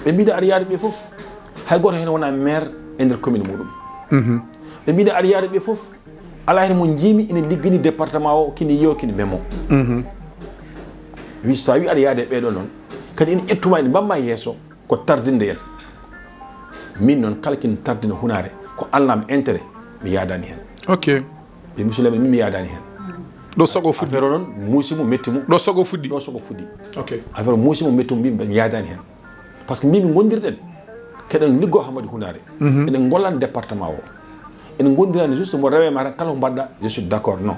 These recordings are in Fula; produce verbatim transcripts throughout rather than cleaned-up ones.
Ɓe mbiɗa aɗa yaade ɓe fof, hay gooto heen wona maire e nder commune muɗum. Ɓe mbiɗa aɗa yaade ɓe fof, alaa heen mo njiimi ina liggini département o, kini yiyo, kini memo. Wi, so a wi aɗa yaade ɓeɗo noon, kadi ina ƴettuma, ina mbamma yeeso, ko tardinde en. Min noon, kala kini tardina hunaare, ko alnam intérêt, mi yaadani heen. Ok. Ɓe musidɓe, min mi yaadani heen. Ɗo sogo fuɗɗi. Affaire o noon, muusi mo, metti mo. Ɗo sogo fuɗɗi. Ɗo sogo fuɗɗi. Ok. Affaire o muusi mo, metti mo, mbi mi yaadani heen. Par ce que mbimi ngondirɗen, keɗen liggo Hamadi Hunaare. Eɗen ngollan département o. Eɗen ngondirani juste mo rewe ma tan, kala ko mbaɗɗa, je suis d'accord, non.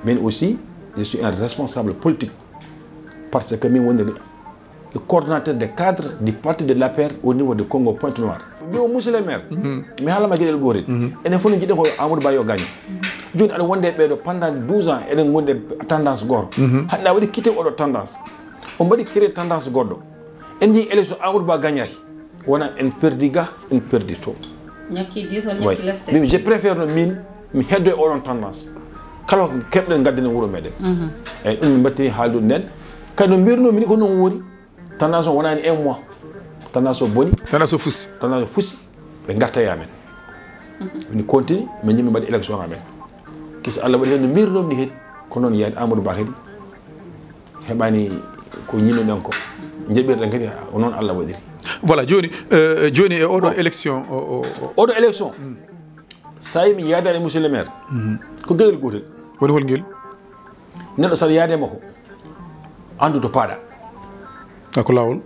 Min aussi, je suis un responsable politique. Par ce que min woni le coordonnateur des cadres du parti de l'A P R au niveau de Congo Pointe-Noire. Mbi o, monsieur le maire, mi haalama geɗel gootel. Enen fof no jiɗen ko Amadou Ba yo gaño. Jooni aɗa wonde e ɓeɗo pendant douze ans, eɗen gondi e tendance gooto. Hannde a waɗi quitté oɗo tendance. On mbaɗi créé tendance goɗɗo. En njii élection, Amadou Ba gañaaki. Wona en perdi ga, en perdi to. Ñakki dix, on ñakki leste. Min, je préfère no min, mi heddo e oɗon tendance. Kala ko keɓɗen, ngadden e wuro meɗen. Eyyi, ɗum min mbattini haaldude nden. Kadi no mbirno min ko noon woni. Tendance o wonani un mois. Tendance o boni. Tendance o fusi. Tendance o fusi. Ɓe garta e amen. Min continue, min njii min mbaɗi élection amen. Kisi Allah waɗi heen no mbirnomi ni kadi. Ko noon yaadi Amadou Ba kadi. Heɓani ko ñinnuɗen ko. Njeɓirɗen kadi, o noon Allah waɗiri. Voilà, jooni, euh, jooni e oɗo élection, o, o, o. Oɗo élection, so a yi mi yaadaani e monsieur le maire, ko geɗel gootel. Woni hol ngel? Neɗɗo, so aɗa yaade makko, anndu to paaɗa. A ko laawol.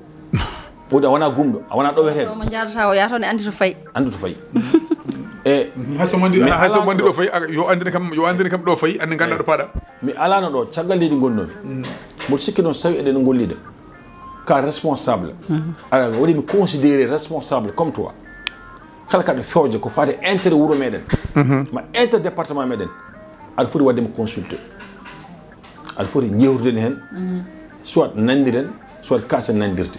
Ɓoodi a wona gumɗo, a wona ɗo wetee. Mo njaadata o yaha toon e anndi to fayi. Anndi to fayi. E, hay so mandi, mi hay so alano mandi ɗo ɗo fayi, a, yo anndine kam, yo anndine kam ɗo fayi, anndi ngannda ɗo paaɗa. Mi alano ɗo, caggal leydi ngonnomi. Mboɗo sikki noon, so tawi eɗen ngollida, ka responsable. Aɗa waɗi mi considéré responsable comme toi. Kala kaɗa fewje ko faati intérêt wuro meɗen. Ma intérêt département meɗen. Aɗa foti waɗde mi consulté. Aɗa foti jewtiden heen, soit nanndiren, soit kaasen nanndirde.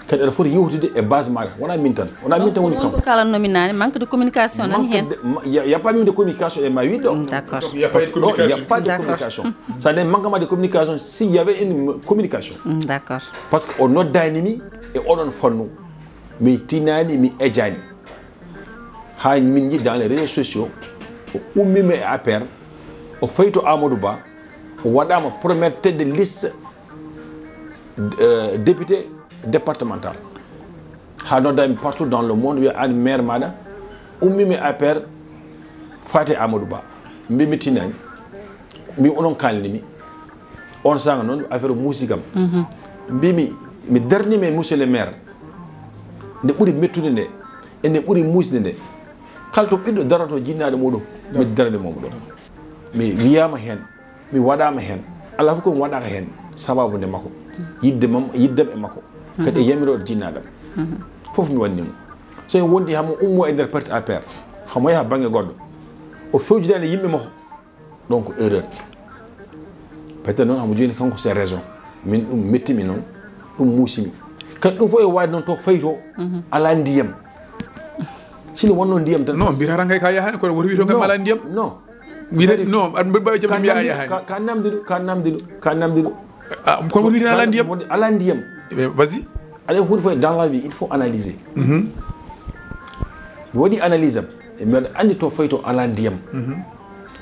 Kadi aɗa foti yewtide e base maɗa. Wona min tan. Wona min tan woni kanko. Ko kalannomi naane, manque de communication nani heen. Manque de, ma, y a, y a pas même de communication e ma wiɗɗo. Mm, d'accord. Donc, il y a pas de communication. Parce que, oh, il y a pas de communication. Ça n'est manquement de communication s'il y avait une communication. Mm, d'accord. Parce que o noddaani mi e oɗon fannu. Mi tinaani, mi ejaani. Haa min nji dans les réseaux sociaux, o ummima e A P R, o fayi to Amadou Ba, o waɗama première tête de liste, euh, député départemental. Haa noddami partout dans le monde, wiya an maire maɗa, ummima e A P R, faati Amadou Ba. Mbi mi tinani, mbi onon kalni mi. On sanga noon, affaire muusi kam. Mbimi, mi darnima e monsieur le maire. Nde ɓuri mettude nde, e nde ɓuri muusde nde. Kala to ɓiɗɗo daroto jinnaaɗo muɗum, mi darani mo ɗum. Mi wiyama heen, mi waɗama heen. Alaa fof ko mi waɗaka heen, sababu nde makko. Yidde mam, yiddam e makko. Kadi e yamiroɗe jinnaaɗam. Fof mi wanni mo. So en wondi hamo ummo e nder parti A P R, hamo yaha bannge goɗɗo. O fewjidani yimɓe makko. Donc, erreur. Peut-être noon, hamo jooni kanko, c'est raison. Min ɗum mettimi noon, ɗum muusimi. Kadi ɗum fof e waade noon to fayi to, alaa ndiyam. Sino wonno ndiyam tan. Non, mbiyata tan kay ka yahani, kono woto wi to kam alaa ndiyam. Non. Mbiyata, non, an mbaɗa jaɓde mbiya a yahani. Ka, ka namdi ɗum, ka namdi ɗum, ka namdi ɗum. Ah, kono woto wi tan alaa ndiyam. Alaa ndiyam. Eh, vas-y. Aɗa huunde fof dans la vie, il faut analyser. Mi waɗi analyse am, e mbeɗa anndi to fayi to alaa ndiyam.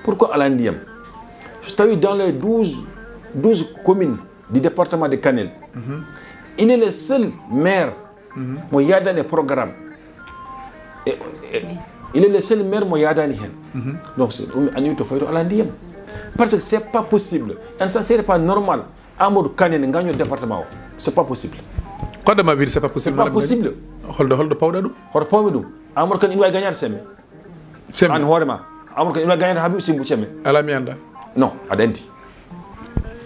Pourquoi alaa ndiyam? So tawi dans les douze, douze communes du département de Kanel, il est le seul maire mo yaadani e programme. E, e, il est le seul maire mo yaadani heen. Donc, c'est ɗum anndi to fayi to alaa ndiyam. Parce que c'est pas possible. Et ça, c'est pas normal. Amadou Kane ne gaño département o. C'est pas possible. Ko adda ma wiide c'est pas possible, c'est pas possible. Holɗo, holɗo pawɗa ɗum? Hoto pawmi ɗum. Amadou Kane ina wawi gañade semme. Semme. An hoore ma. Amadou Kane ina wawi gañade Habib Simbu semme. Ala mi anda. Non, aɗa andi.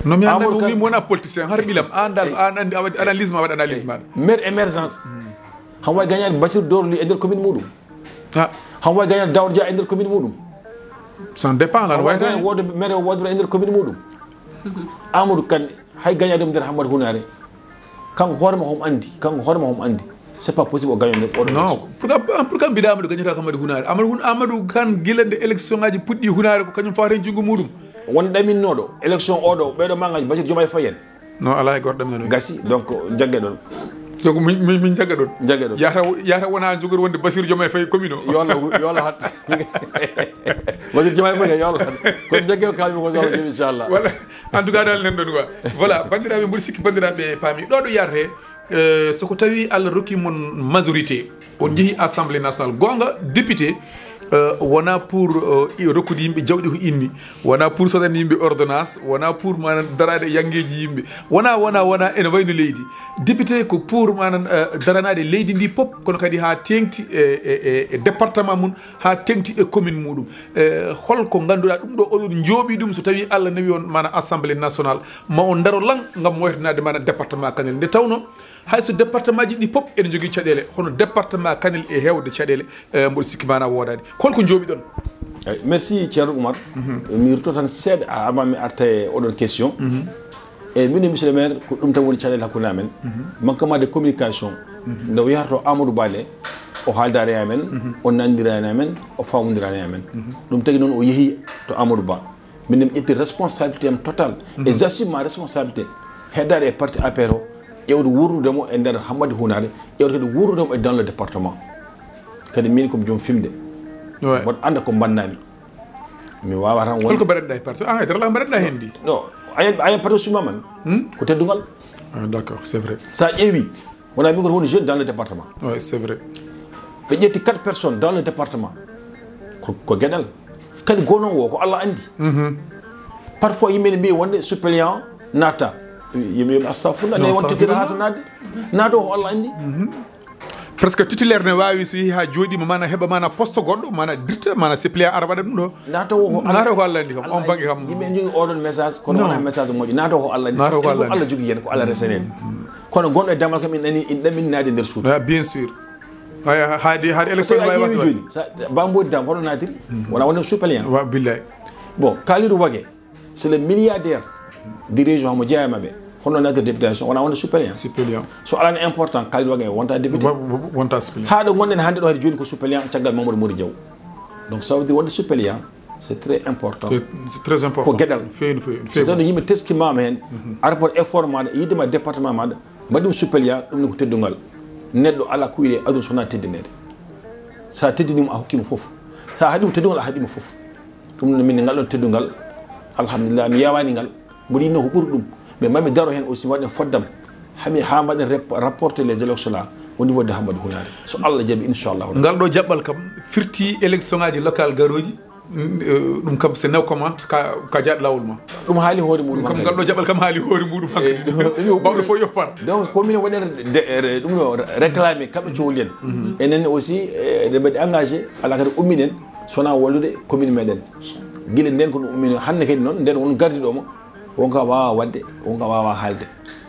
No mi anda ɗum, min wona politicien, har ɓilam, an dal, an andi, a waɗi analyse ma, waɗi analyse ma. Maire émergence. Hamo wawi gañade Bassirou Doro Ly e nder commune muɗum. Ah. Hamo wawi gañade Daouda Dia e nder commune muɗum. Ça dépend, hamo wawi gañade wooda maire o wooda e nder commune muɗum. Amadou Kane, hay gañade ɗum nder Hammadou Hunare. Kanko hoore ma homo andi, kanko hoore ma homo andi. C'est pas possible o gaño nder oɗo. Non, pourquoi, pourquoi mbiɗa Amadou gañata ko Hammadou Hunare? Amadou Hun-, Amadou Kane gila nde élection ngaji puɗɗi Hunare ko kañum fawata hen junngo muɗum. Won ɗaminnoɗo élection oɗo, ɓeɗo magaji Bassirou Diomaye Faye en. Non, alaa e goto ɗamina ɗum. Gasi, donc jagge ɗon. Donc min, min, min jagga ɗon. Jagge ɗon. Yata, yata wona an jogori wonde Bassirou Diomaye Faye commune o. Yo Allah, yo Allah hat. Bassirou Diomaye Faye, yo Allah hat. Kon jagge o kalmi ko so Allah jaɓi, inchallah. Voilà. En tout cas, dal nen ɗon quoi. Voilà, bandiraɓe, mboɗo sikki bandiraɓe paami. Ɗo ɗo yarate, euh, so ko tawi Allah rokki mon majorité, on jeehi Assemblée nationale. Goonga, député, euh, wona pour, euh, i-, rokkude yimɓe jawɗi ko inni, wona pour sodande yimɓe ordonnance, wona pour manan daraade e yanngeeji yimɓe, wona, wona, wona ene wayno leydi. Député ko pour manan, euh, daranaade leydi ndi pop, kono kadi haa teeŋti e, e, e, e département mum, haa teeŋti e commune muɗum. Euh, hol ko ngannduɗaa ɗum ɗo oɗon njooɓi ɗum so tawi Allah nawi on manan Assemblée nationale, ma on ndaro lan ngam moytanaade manan département Kanel? Nde tawno hay so département ji ɗi pop ene jogii caɗeele, hono département Kanel e heewde caɗeele, eh, mboɗo sikki maana woodaani. Hol ko njooɓiɗon? Eyi, merci Ceerno Oumar. Mi rutto tan seeɗa avant mi arta e oɗon question. E min e monsieur le maire, ko ɗum tan woni caɗeele hakkunde amen. Manquement de communication. Nde o yahrata to Amadou Ba nde, o haaldaani e amen, o nanndiraani e amen, o faamondiraani e amen. Ɗum tagi noon o yehi to Amadou Ba. Min, mi ƴetti responsabilité am total. Et j'assume ma responsabilité. Heddaade e parti A P R o, ƴewde wuurnude mo e nder Hammadi Hunaare, ƴewde kadi wuurnude mo e dans le département. Kadi min ko mi joom fimde. Ouais. Mboɗo annda ko mbannami. Mi waawaa tan wonde. Holko mbaɗatɗaa e parti? Ah, e dara la mbaɗatɗaa heen ndi? Non, ayen, ayen parti o sumama mi. Hmm? Ko teddungal. Ah, d'accord, c'est vrai. Sa ƴeewi, wona min ko woni jeune dans le département. Ouais, c'est vrai. Ɓe ƴetti quatre personnes dans le département. Ko, ko geɗal. Kadi gono o ko Allah anndi. Parfois yimɓe ne mbiya wonde suppléant naata. Yimɓe yimɓe astafurlah, non, ne won titulaire astafurlah. Haa so naatde. Naata o ko Allah anndi. Presque titulaire ne waawi so yehi haa jooɗiima, maana heɓa, maana poste goɗɗo, maana dirta, maana suppléant ara waɗa ɗum ɗo. Naata o ko Allah, naata o ko Allah anndi kam, on bannge kam. Yimɓe njogii oɗon message, kono non. Wona message moƴƴo. Naata o ko Allah anndi. Naata o ko Allah anndi. Allah jogii heen, ko Allah resani en. Kono gonɗo e damal kam, ina nani, ina ɗamin naade nder suudu. Ah, bien sûr. Haya, haade, haade élection ne waawi wasde. Jooni, sa, Bambo Dam, hono naatiri? Wona wonde suppléant. Wa, billahi. Bon, Kalidou Wague, c'est le milliardaire des régions, mo jeeya maɓɓe. Hono naatiri députation, wona wonde suppléant. Suppléant. So alaa important, Kalidou Wague wonta député. Wa-, wa-, wonta suppléant. Haa ɗo ngonɗen hannde ɗo, hari jooni ko suppléant caggal Mamadou Mody Diaw. Donc, ça veut dire wonde suppléant, c'est très important. C'est, c'est très important. Ko geɗal. Feewi, feewi, feewi. So tawi yimɓe teskimama heen, aéroport effort maɗa, yiddema département maɗa, mbaɗi ɗum suppléant, ɗum ne ko teddungal. Neɗɗo alaa ko wiyde aduna so wonaa teddineede. Sa teddinii mo, a hokkii mo fof. Sa haɗii mo teddungal, a haɗii mo fof. Ɗum noon, min ngal ɗon teddungal, alhamdulillah, mi yewaani ngal. Mboɗo yiɗno ko ɓuri ɗum. Mais mami daro heen aussi, mi waɗen foddam. Hami, haa mbaɗen rep-, rapporter les élections là au niveau de Hammadi Hunaare. So Allah jaɓi, inchallahu rabbi. Ngal ɗo jaɓɓal kam firti élection ngaji locale garooji. Mm, eh, ɗum kam, c'est no comment, ka, ka jaaɗ laawol ma. Ɗum haali hoore muɗum. Ɗum kam, hankadi. Ngal ɗo jaɓɓal kam haali hoore muɗum hankadi. Eh, ɗum, ɗum, bawɗo fof yoppat. Donc, commune waɗen de, de, ɗum ɗo réclamé, kamɓe cohli en. Enen aussi, eh, eɗen mbaɗi engagé, ala kadi ummiɗen, sona wallude commune meɗen. Gila nden ko ɗum ummino, hannde kadi noon, nden won gardiɗo mo, wonka waawa waɗde, wonka waawa haalde.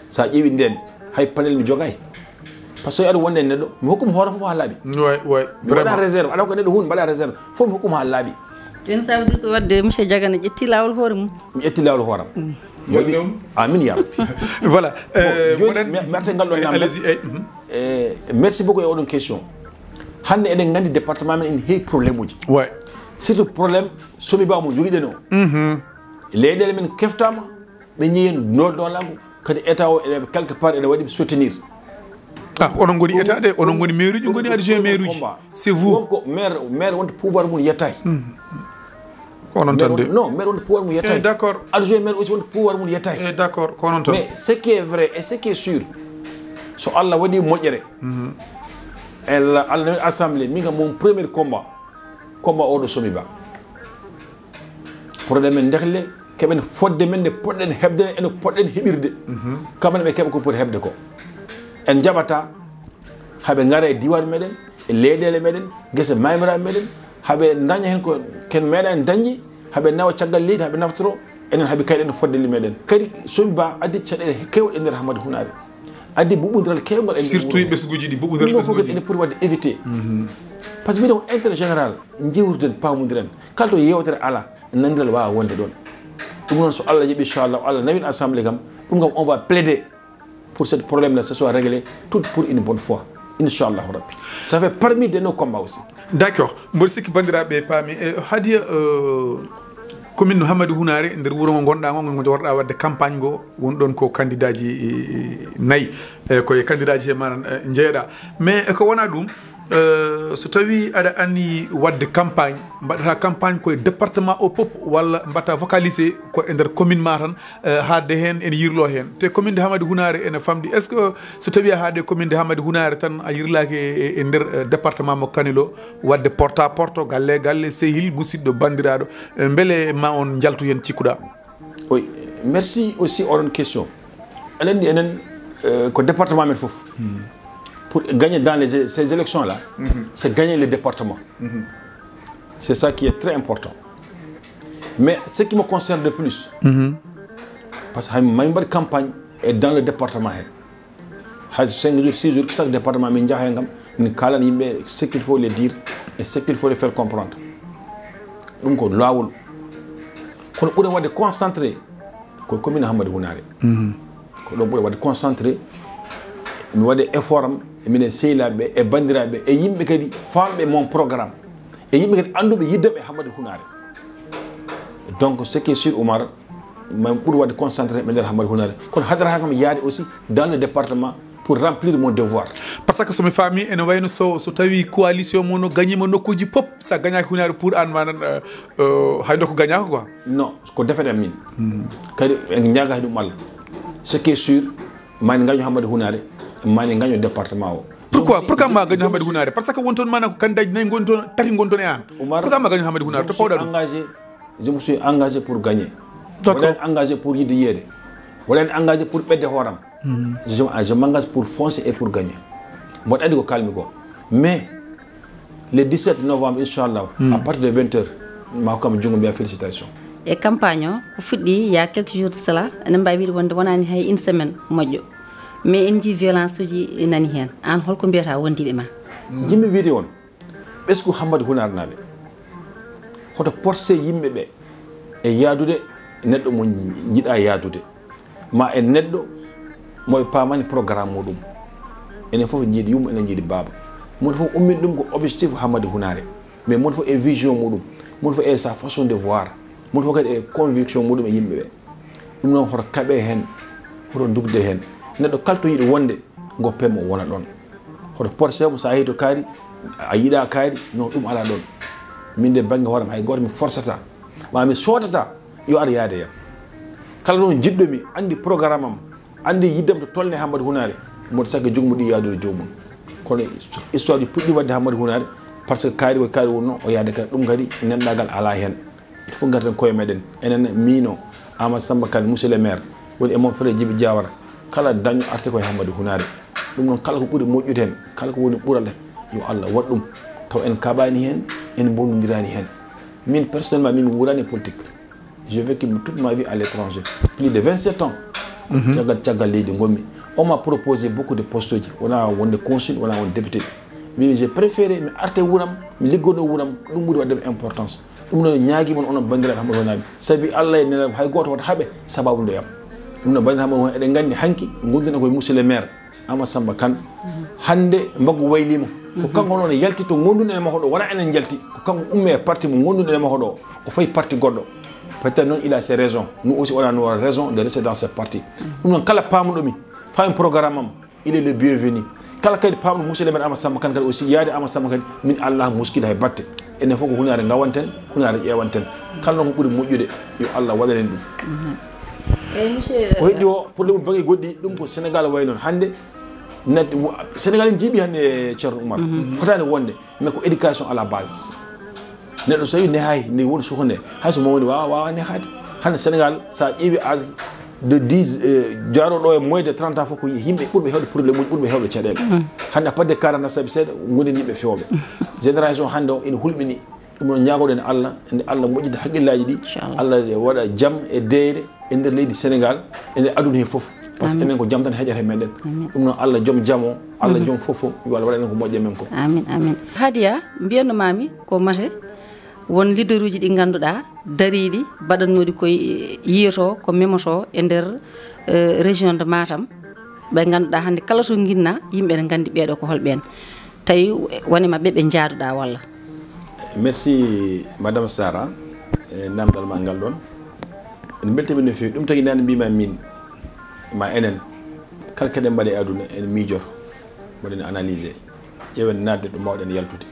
Sa ƴeewi nden, hay panel mi jogay. Par ce que aɗa wonde e neɗɗo, mi hokkuma hoore fof haa laaɓi. Ouais, ouais, mi waɗa vraiment. Réserve, aɗa ko neɗɗo hun mbaɗa réserve, fof mi hokkuma haa laaɓi. Jooni, ça veut dire ko wadde monsieur Diagana ƴetti laawol hoore mum? Mi ƴetti laawol hooram. Waɗi, amin ya rabbi. Voilà. Bon, euh, jooni, mi, mi arta ngal ɗon namdal. Allez-y, eh, mhm. Eh, merci beaucoup e oɗon question. Hannde eɗen nganndi département men ene heewi problème uji. Ouais. Surtout problème somi ba mo jogiɗen o. Mhm. Leyɗeele men keftama, ɓe njeeyi heen dool-, doolaango, kadi État o, ene, quelque part, ene waɗi soutenir. Ah, onon ngoni État de, onon ngoni maire uji, ngoni adjoint maire uji. C'est vous. Wonko maire, maire wonto pouvoir mum yettaay. Hmm. Ko onon tan de. Maire won-, non, maire wonto pouvoir mum yettaay. Eh, d'accord. Adjoint maire aussi wonto pouvoir mum yettaay. Eh, d'accord, ko onon tan. Mais ce qui est vrai et ce qui est sûr, so Allah waɗi moƴƴere, Allah, Allah nani assemblée, min kam mon premier combat, combat oɗo somi ba. Pour eɗen men ndekle, keɓen fodde men nde poɗɗen heɓde, ene poɗɗen heɓirde. Mhm. Kamɓe ɓe keɓa ko poti heɓde ko. En njaɓata haɓe ngara e diiwaan meɗen, e leyɗeele meɗen, gese maamiraaɓe meɗen, haɓe daña heen ko ken meeɗaani dañde, haɓe nawa caggal leydi, haɓe naftoro, enen haɓe kayɗen fodde li meɗen. Kadi Somi Ba addi caɗeele keewɗe e nder Hammadi Hunaare. Addi buɓɓondiral keewngal e nder. Surtout e ɓesnguuji ɗi, buɓɓondiral ɓesnguuji. Ɗum ɗo fof kadi ene poti waɗde évité. Mhm. Par ce que mbiɗa ko intérêt général, njeewtiden, paamodiren. Kala to yeewtere ala, nandiral waawa wonde ɗoon. Ɗum noon, so Allah jaɓi, inchallah, Allah nawin assemblée kam, ɗum kam, on va plaider pour ce problème-là, ce soit réglé, tout pour une bonne fois. Inchallah Rabbi. Ça fait parmi de nos combats aussi. D'accord. Mboɗo sikki banndiraaɓe paami. E, Hadiya, euh, Commune Hamadi Hunaare, nder wuro ngo ngonɗaa ngo, ngo jogorɗaa waɗde campagne ngo, woni ɗon ko candidaaji, e, e, nayi. E, ko e candidaaji he maaɗa, e, njeeɗaa. Mais, e, ko wonaa ɗum, e, so tawii aɗa anni waɗde campagne, mbaɗataa campagne ko e département o fof, walla mbaɗataa focalisé ko e nder commune ma tan, e, haaɗde heen, ene yirloo heen. Te commune de Hamadi Hunaare ene famɗi. Est-ce que so tawii a haaɗi e commune de Hamadi Hunaare tan, a yirlaaki e, e, e nder, e, département mo Kanel o, waɗde porte à porte, galle e galle, sehil, musidɗo, banndiraaɗo, e, mbele ma on njaltu heen, cikkuɗaa? Oui, merci aussi oɗon question. Aɗa anndi enen, euh, ko département men fof. Pour gagner dans les, ces élections-là, c'est gagner le département. C'est ça qui est très important. Mais ce qui me concerne le plus, parce que hay may mbaɗ campagne est dans le département he. Hay cinq jours, six jours, chaque département min njaha hen kam, min kaalana yimɓe ce qu'il faut les dire et ce qu'il faut les faire comprendre. Ɗum ko laawol. Kono ɓuri waɗde concentré ko commune Hamadi Hunaare. Ko ɗon ɓuri waɗde concentré. Mi waɗa effort am, e minen sehilaaɓe e banndiraaɓe e yimɓe kadi faamɓe mon programme. E yimɓe kadi annduɓe yiddam e Hamadi Hunaare. Donc, ce qui est sûr, Oumar, min ɓuri waɗde concentré ɓe nder Hamadi Hunaare. Kono hadara han kam yaade aussi dans le département pour remplir mon devoir. Parce que so mi faami, ene wayno so, so tawi coalition mo no gagnima nokkuuji pop, sa gagnaki Hunaare pour an manan, euh, euh, hay nokku gagnaka quoi. Non, ko défaite am min. Kadi en ñaagaki ɗum Allah. Ce qui est sûr, mani gaño Hamadi Hunaare, mani gaño département o. Pourquoi, pourquoi ma gaño Hamadi Hunaare? Parce que won toon mana ko candidat nayi ngoni toon, tati ngoni toon e an. Oumar, pourquoi ma gaño Hamadi Hunaare? To pawɗa ɗum? Engagé, je me suis engagé pour gagner. D'accord. Wala engagé pour yidde yeede. Wala engagé pour ɓedde hooram. Je, je m'engage pour foncer et pour gagner. Mboɗo andi ko kalmi ko. Mais le dix-sept novembre, inchallah, à partir de vingt heures, ma hokkam junngo mbiya félicitation. E campagne o, ko fuɗɗi il y a quelques jours de cela, enen mbawi wiide wonde wonani hay une semaine moƴƴo. Mais en jii violence uji nani hen. An holko mbiyata wondiɓe ma? Jimmi wiide on, ɓesgu Hamadi Hunaare naaɓe. Hoto porse yimɓe ɓe e yaadude neɗɗo mo jiɗa yaadude. Ma e neɗɗo mo ɓe paamani programme muɗum. Enen fof en jiiɗi yumma, enen jiiɗi baaba. Moni fof ummini ɗum ko objectif Hamadi Hunaare. Mais moni fof e vision muɗum. Moni fof e sa façon de voir. Moni fof kadi e conviction muɗum e yimɓe ɓe. Ɗum noon hoto kaɓe heen, hoto ndugde heen. Neɗɗo kala to yiɗi wonde, ngoppe mo wona ɗoon. Hoto porse mo, so a yehi to kaari, a yiɗa kaari, non, ɗum alaa ɗoon. Min de bannge hoore am hay gooto mi forsata, ma mi soodata yo ar yaade yam. Kala noon jiɗɗo mi, anndi programme am, anndi yiddam to tolne Hamadi Hunaare, mboɗo sakka junngo ɗi yaadude joomum. Kono histoire ji puɗɗi waɗde Hamadi Hunaare, par ce que kaari ko kaari wonnoo, o yaade kadi, ɗum kadi nenɗaagal alaa heen. Il faut ngarten koye meɗen. Enen miino, Amadou Samba Kane, monsieur le maire, woni e mon frère Djiby Diawara. Kala daño arte koye Hamadi Hunaare. Ɗum noon, kala ko ɓuri moƴƴude heen, kala ko woni ɓural heen, yo Allah waɗ ɗum. Taw en kaɓaani heen, en mbonndiraani heen. Min, personnellement, min mi wuuraani e politique. J'ai vécu toute ma vie à l'étranger. Plus de vingt-sept ans. Caggal, caggal leydi ngonmi. On m'a proposé beaucoup de postes ji. Wona wonde consul, wona wonde député. Min, j'ai préféré mi arta e wuuram, mi liggodo wuuram, ɗum ɓuri waɗde importance. Ɗum noon ñaagii mon onon banndiraaɓe Hamadi Hunaare. Sabi Allah e Nelaaɗo hay gooto wota haɓe sababu nde yam. Ɗum noon banndiraaɓe Hamadi Hunaare, eɗen nganndi hanki ngondina koye monsieur le maire, Amadou Samba Kane. Hannde mbaggu wayliima. Ko kanko noon yalti to ngonduɗen e makko ɗo, wona enen njalti. Ko kanko ummi e parti mo ngonduɗen e makko ɗo, o fayi parti goɗɗo. Peut-être noon il a ses raisons. Nous aussi on a nos raisons de rester dans ce parti. Ɗum noon kala paamuɗo mi, faami programme am, il est le bienvenu. Kala kadi paamɗo monsieur le maire Amadou Samba Kane kadi aussi, yaade Amadou Samba Kane, min Allah muskida hay batte. Enen fof ko Hunaare ngawanten, Hunaare ƴeewanten. Kala noon ko ɓuri moƴƴude, yo Allah waɗan en ɗum. Eyyi, monsieur, ko heddi o, problème bannge goɗɗi, ɗum ko Sénégal wayi noon. Hannde, net-, wo-, Sénégal en jiiɓi hannde, Ceerno Oumar. Fotaani wonde, mais ko éducation à la base. Neɗɗo so tawi nehaay, nde woni suka nde, hay so mawni waawa, waawa nehaade. Hannde Sénégal, so a ƴeewi âge de dix, eh, jaaɗo ɗo e moins de trente ans fof ko yimɓe ɓurɓe heewde problème uji, ɓurɓe heewde caɗeele. Hannde à partir de quarante ans saabi seeɗa, ngonden yimɓe fewɓe. Génération hannde o ene hulɓini. Ɗum noon ñaagoɗen Allah, nde Allah moƴƴita haqqillaaji ɗi, inchallah, Allah waɗa jam e deeyre e nder leydi Sénégal, e nder aduna he fof. Par ce que enen ko jam tan heƴata e meɗen. Ɗum noon Allah joom jam o, Allah joom fof o, yo Allah waɗan en ko moƴƴi e men ko. Amin, amin. Hadiya, mbiyanno mami ko mate won leader uji ɗi ngannduɗaa dariiɗi, mbaɗannooɗi koye yiyoto ko memoto e nder, eh, région de Matam, ɓe ngannduɗaa hannde kala to nginna, yimɓe ne nganndi ɓeeɗo ko holɓeen. Tawi woni maɓɓe ɓe njaaduɗaa walla? Merci, Madame Sara. E namdal ma ngal ɗon, en mbeltami no feewi. Ɗum tagi nane mbima min, ma enen, kala keɗen mbaɗe e aduna, en miijoto, mbaɗen analyser, ƴeewen naatde ɗo mawɗen yaltude.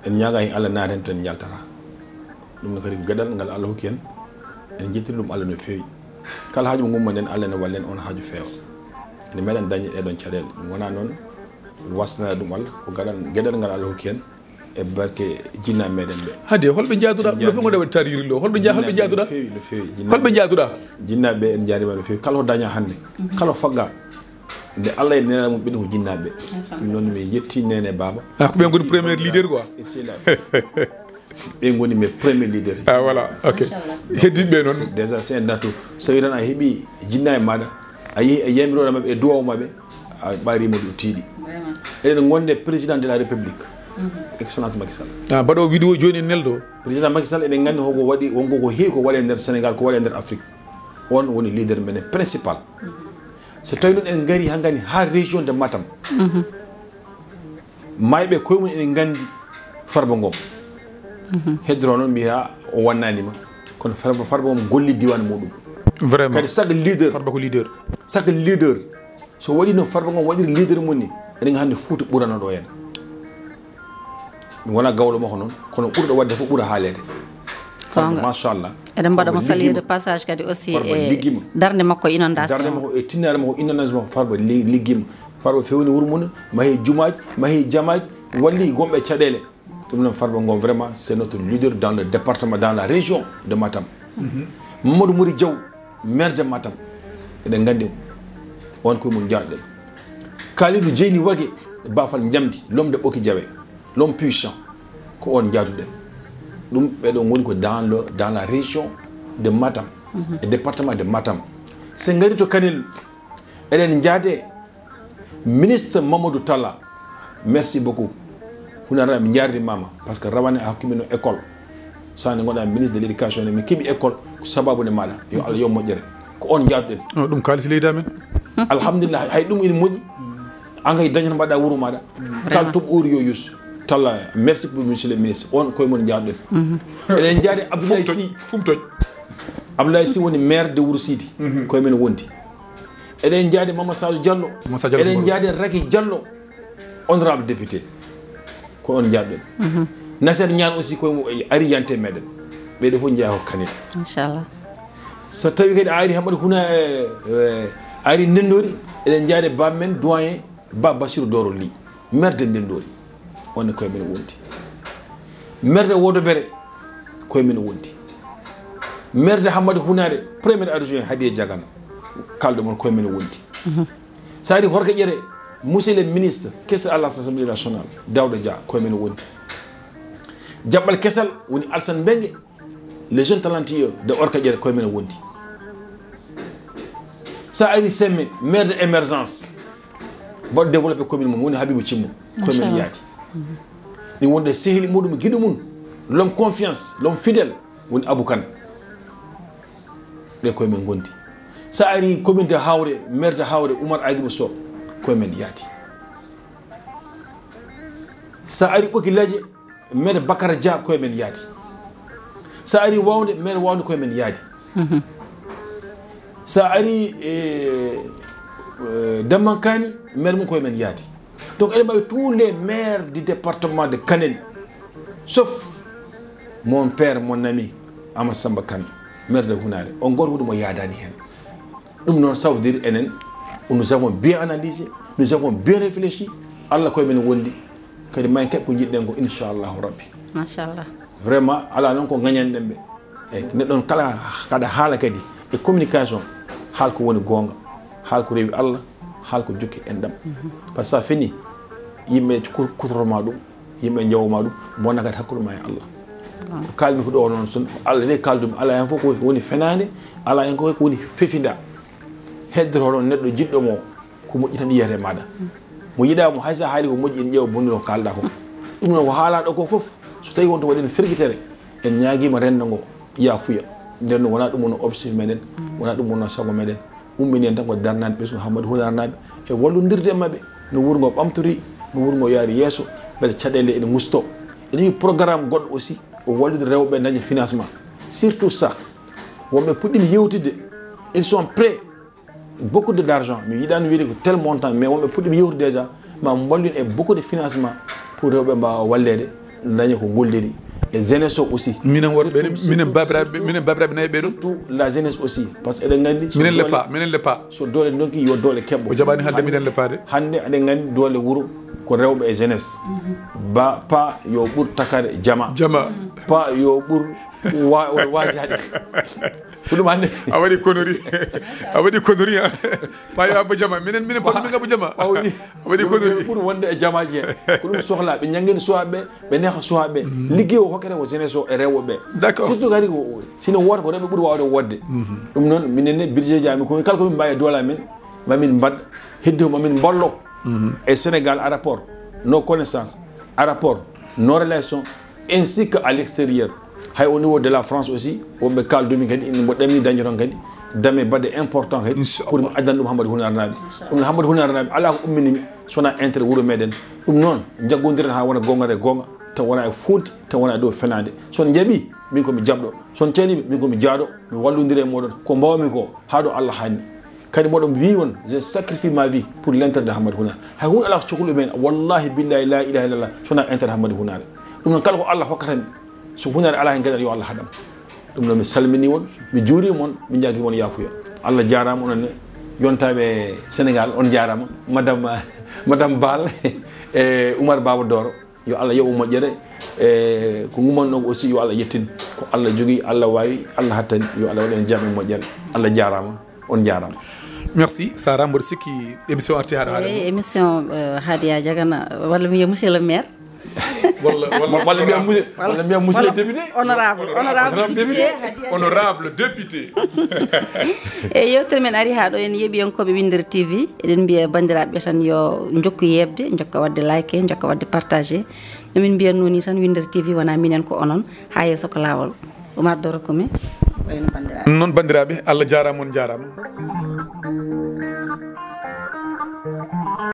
En ñaaga heen Allah naaten to en njaltata. Ɗum ne kadi ko geɗal ngal Allah hokki en, en njettiri ɗum Allah no feewi. Kala haaju mo ngummoɗen, Allah ne wallen on haaju feewa. Ene meɗen dañde ɗee ɗon caɗeele. Ɗum wonaa noon wasnaa ɗum Allah, ko gaɗal, geɗal ngal Allah hokki en e barke jinnaaɓe meɗen ɓe. Hade, holɓe njaaduɗaa? No feewi, no feewi. Jinnaaɓe no feewi, no feewi. Jinnaaɓe, holɓe njaaduɗaa? Jinnaaɓe en njaarima no feewi. Kala ko dañaa hannde, kala ko faggaa, nde Allah e Nelaaɗo mum ɓe ko jinnaaɓe. Ɗum noon mi yetti neene baaba. Ah, ko ɓe ngoni premier leader quoi. E sehilaaɓe fof. Ɓe ngoni mes premiers leaders. Ah, voilà, ok. Machallah. Heddiɓe ɓe noon. C'est déjà, c'est un atout. So tawi tan a heɓi jinnaaɓe maaɗa, a yehi e yamiroore maɓɓe, e duwaw maɓɓe, a ɓaarima ɗum tiiɗi. Vraiment. Eɗen ngonde président de la République, Excellence Macky Sall. Ah, mbaɗo vidéo jooni e neldo. Président Macky Sall, eɗen nganndi hoko waɗi, wonko ko heewi ko waɗe nder Sénégal, ko waɗe nder Afrique. On woni leader meɗen principal. So tawi noon en ngari hankkadi ha région de Matam. Mayɓe koye mum ene nganndi Farba Ngom. Heddoro noon mbiya o wannanima. Kono Farba, Farba Ngom golli diwan muɗum. Vraiment. Kadi chaque leader, Farba ko leader. Chaque leader, so waɗi no Farba Ngom waɗiri leader mum ni, eɗen hannde Fuuta ɓurano ɗo heen. Mi wona gawlo makko noon, kono ɓurɗo waɗde fof ɓura haaleede. Farba, goonga, machallah. Eɗen mbaɗa mo saluer de passage kadi aussi e darnde makko inondation. Darnde makko e tinnaare makko inondation makko, Farba li-, liggima. Farba fewni wuro mum, mahi jumaaji, mahi jamaaji, walli gomɓe caɗeele. Ɗum noon Farba Ngom vraiment c'est notre leader dans le département, dans la région de Matam. Mamadou Mori Diaw, maire de Matam. Eɗen nganndi mo. On ko mum njaɗɗen. Kalidou Dieyni Wage, Bafal Njamdi, l'homme de Ɓoki Diawe, l'homme puissant. Ko on njaduɗen. Ɗum ɓeɗo ngoni ko dans le, dans la région de Matam, e département de Matam. So en ngari to Kanel, eɗen njaade ministre Mamadou Talla. Merci beaucoup. Hunara mi jarrimama parce que rawane a hokkimi no école. Sani ngoɗa ministre de l'éducation ne mi keɓi école ko sababu ne maɗa. Yo Allah yo moƴƴere. Ko on njaduɗen. Oh, ɗum kaalis leydi amen. Alhamdulillah, hay ɗum ina moƴƴi. An kay dañata mbaɗa wuro maɗa. Kala toɓo uri yo yus. Talla, merci pour monsieur le ministre. On koye mon njaɗɗen. Eɗen njaade Abdoulaye Sy. Fum toñ. Abdoulaye Sy woni maire de Wuro Sidi. Koye men wondi. Eɗen njaade Mama Sadio Diallo. Mama Sadio Diallo. Eɗen njaade Raky Diallo, honorable député. Ko on njaɗɗen. Nasser Niane aussi koye mo ari yante meɗen. Ɓeɗo fof jeeya ko Kanel. Inchallah. So tawi kadi a ari Hamadi Huna, eh, eh, a ari Ndendori, eɗen njaade bammen doyen Ba Bassirou Doro Ly, maire de Ndendori. On ne koye men wondi. Maire de Wodobere, koye men wondi. Maire de Hamadi Hunare, premier adjoint Hadiya Diagana, kalɗo mon koye men wondi. Sa ari Horka Ƴere, monsieur le ministre, questeur à l'Assemblée nationale, Daouda Dia, koye men wondi. Jaɓɓal kesal woni Alsan Mbengue, les jeunes talentueux de Horka Ƴere, koye men wondi. Sa ari Semme, maire de émergence, mbaɗo développé commune mum, woni Habibou Cimmo, koye men yaati. Ɗi wonde sehili muɗum, giɗo mum, l'homme confiance, l'homme fidèle, woni Abou Kane. Ɓe koye men gondi. Sa ari commune de Hawre, maire de Hawre, Oumar Aguibou Sow, koye men yaati. Sa ari Ɓoki Laje, maire Bakara Dia, koye men yaati. Sa ari Wawnde, maire Wawnde, koye men yaati. Sa ari, eh, eh, Dammankani, maire mum koye men yaati. Donc, eɗen mbawi tous les maires du département de Kanel, sauf mon père, mon ami, Amadou Samba Kane, maire de Hunare. On goto huɗo mo yaadani hen. Ɗum noon, ça veut dire enen, nous avons bien analysé, nous avons bien réfléchi. Allah koye men wondi, kadi ma en keɓ ko jiɗɗen ko, inchallahu rabbi. Machallah. Vraiment, ala noon ko gañanɗen ɓe. E neɗɗo on kala, kada haala kadi, e communication, haal ko woni goonga, haal ko rewi Allah, haal ko jokki enɗam. Par ce que sa fini, yimɓe ku-, kutoroma ɗum, yimɓe njawoma ɗum, mbonna kadi hakkunde ma e Allah. Ko kalmi ko ɗo noon, so ko Allah de kaldumi, ala hen fof ko woni fenaande, ala hen ko woni fefinda. Heddoro noon neɗɗo jiɗɗo mo, ko moƴƴi tan yiyata e maɗa. Mo yiɗa mo, hay sa haali ko moƴƴi, ene ƴeewa bonnude ko kalɗa ko. Ɗum noon ko haalaɗo ko fof, so tawi wonto waɗi hen fergitere, en ñaagiima renndo ngo yaafuya. Nden noon wona ɗum woni objectif meɗen, wona ɗum woni sago meɗen. Ummini en tan ko darnaaɓe ɓesngu Hammadi Hunaare naaɓe e wallodirde e maɓɓe no wuro ngo ɓamtori, no wuro ngo yaari yeeso, mbele caɗeele ene ngusto. Ene wi programme goɗɗo aussi, O wallude rewɓe daña financement. Surtout ça. Wonɓe puɗɗiima yewtidde. Ils sont prêts. Beaucoup de d'argent. Mi yiɗaani wiide ko tel montant, mais wonɓe puɗɗiima yewtude déjà. Ma mballin e beaucoup de financement pour rewɓe mbaawa walleede, daña ko ngolliri. E jeunesse o aussi. Minen wonɓe, surtout, minen surtout, babiraaɓe, surtout minen babiraaɓe nayi ɓee ɗo. Surtout la jeunesse aussi. Parce que eɗen nganndi so minen doole, leppa, minen leppa. So doole ndonki, yo doole keɓo. O jaɓaani haalde hannde, minen leppaade. Hannde eɗen nganndi doole wuro ko rewɓe e jeunesse. Ba, pa yo ɓur takare jama. Jama. Pa yo ɓur wa-, wa-, waajaade. Ko ɗum hannde. A waɗi connerie. A waɗi connerie, ah. Pa yo abba jama. Minen, minen, pa, min abba jama. Pa woni, a waɗi connerie. Ɓuri wonde e jamaaji he. Ko ɗum sohla. Ɓe ñanngini suwaaɓe ɓe, ɓe neha suwaaɓe ɓe. Mhm. Liggey o hokkete ko jeunesse o e rewɓe ɓe. D'accord. Surtout kadi ko, sino woota ko rewɓe ɓuri waawde woodde. Mhm. Ɗum noon, minen ne, budget ji amin, ko kala ko min mbaawi e doole amin, ma min mbaɗ, heddi o ma min mballo. Mhm. E Sénégal, à rapport, nos connaissances, à rapport, nos relations, ainsi que à l'extérieur. Hay au niveau de la France aussi, wonɓe kaldumi kadi, ina mbo ɗamini dañde toon kadi, dame baɗɗe important kadi, inchallah, pour mi addan ɗum Hammadou Hunar Naɓe. Inchallah. Ɗum Hammadou Hunar Naɓe, alaa ko ummini mi, so wonaa intérêt wuro meɗen. Ɗum noon, njaggondiren haa wona goonga e goonga, taw wona e fuuti, taw wona e dow fenaande. So on njaɓi, min ko mi jaɓɗo. So on caliɓe, min ko mi jaaɗo. Mi wallondira e moɗon. Ko mbawmi ko, haa ɗo Allah haanni. Kadi moɗon wi on, je sacrifie ma vie pour l'intérêt de Hammadou Hunar. Hay huunde alaa ko cokluɗo men, wallahi billahi la ilaha illallah, so wonaa intérêt Hammadou Hunar. Ɗum noon kala ko Allah hokkata mi, so Hunar alaa heen geɗal yo Allah haɗam. Ɗum noon mi salmini on, mi juurima on, mi jaagima on yaafuya. Allah jaaraama onon ne, yontaaɓe Sénégal, on jaaraama. Madame, Madame Baal e Oumar Baba Doro. Yo Allah yoɓ moƴƴere. E ko ngumanno ko aussi yo Allah yettin. Ko Allah jogii, Allah waawi, Allah hattani. Yo Allah waɗan jam e moƴƴere. Allah jaaraama. On jaaraama. Merci, Sara, mboɗo sikki émission arti haɗo haɗa. Eyi, émission, eh, Hadia Diagana, walla mi wiya monsieur le maire. Walla, walla, walla mbiya monsieur, walla mbiya monsieur le député. Honorable, honorable député, Hadia. Honorable député. E yewtere men ari haa ɗo, en yeeɓiyankooɓe Winndere T V. Eɗen mbiya banndiraaɓe tan yo njokku yeeɓde, njokka waɗde like, njokka waɗde partagé. No min mbiyatnoo nii tan, Winndere T V wonaa minen, ko onon. Haa yeeso ko laawol. Oumar Doro Kome, ko en banndiraaɓe. Noon banndiraaɓe, Allah jaaraama, on jaaraama.